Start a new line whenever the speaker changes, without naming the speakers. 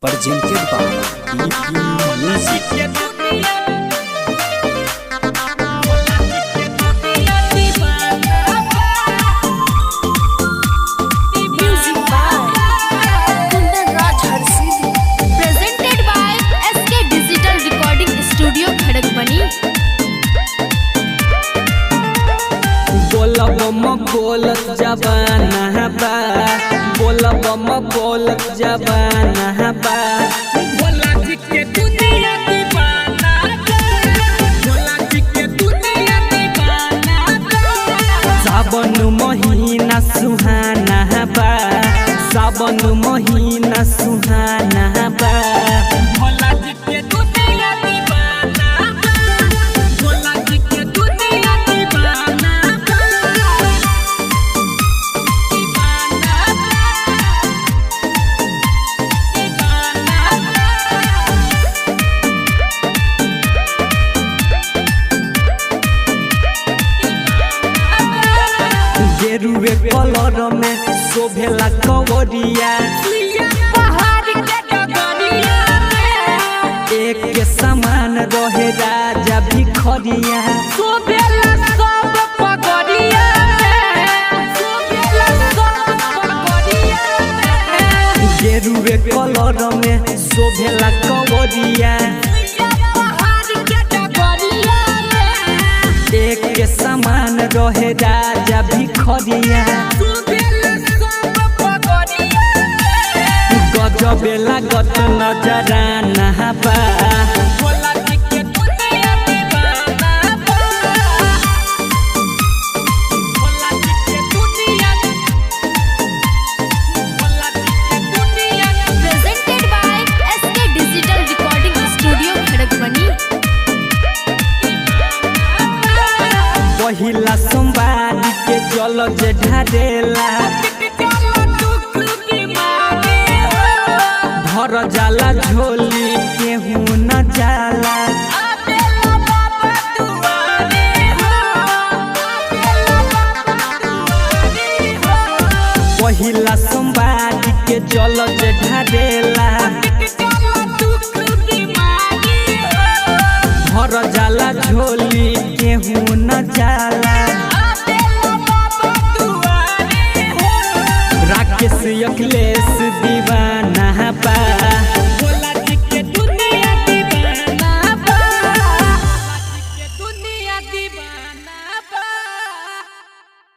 Presented by DP Music.
Music by Kundan Raj Harshidi. Presented by SK Digital Recording Studio, Khadakbani.
बोलब म बोलत जबाना बा, बोलब म बोलत जबाना बा। भोला जी के दुनिया दीवाना बा, भोला जी के दुनिया दीवाना बा। सावन महीना सुहाना बा, सावन महीना सुहाना बा। भोला जी के दुनिया दीवाना बा, भोला जी के दुनिया दीवाना बा। दीवाना बा, दीवाना बा। गेरुए कलर में शोभेला कवरिया, एक के समान रहे राजा भिखरिया। शोभेला सब पगड़िया, गेरुए कलर में शोभेला कवरिया, एक के समान रहे राजा भिखरिया। गजबे लागत नजराना बा। भोला जी के दुनिया दीवाना बा। भोला जी के दुनिया, भोला जी के दुनिया।
Presented by SK Digital Recording Studio, Khadakbani.
पहिला सोमवार के जल जे ढारेला, भर जाला झोली केहू न जाला। पहिला सोमवार के जल जे ढारेला, भर जाला झोली केहू न जाला। राकेश अखिलेश दीवाना।